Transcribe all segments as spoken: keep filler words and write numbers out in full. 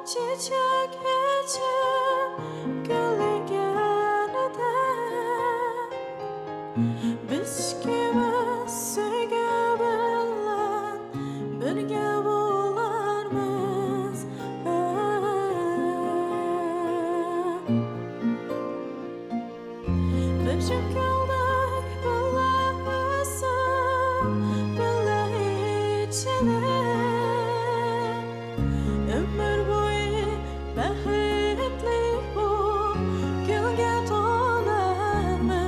چېچەك ئېچىپ گۈللىگەندە، بىز ئىككىمىز سۆيگۈ بىلەن بىرگە بولارمىز. بىر جۈپ گۈلدەك بىللە ئۆسۈپ، بىللە ئېچىلىپ، ئۆمۈر بويى بەختلىك بۇ گۈلگە تولىمىز.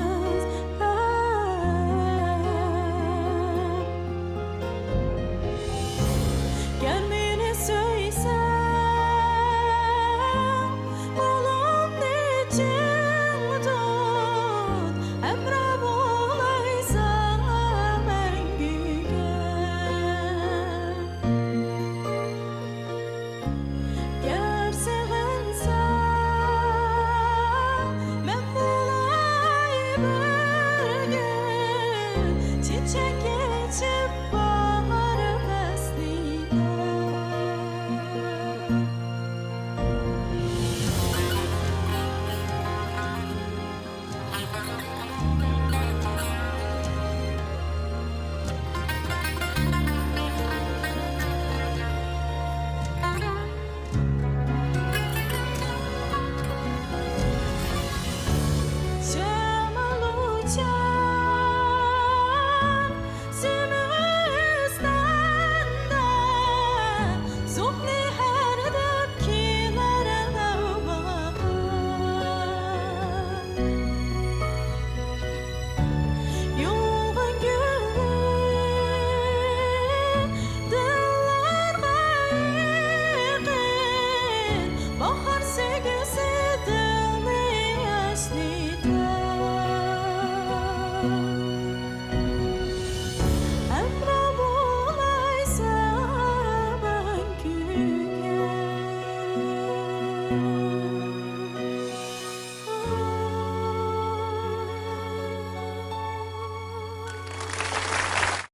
گەر مېنى سۆيسەڭ، قولۇمنى چىڭ تۇت، ھەمراھ بولاي ساڭا مەڭگۈگە.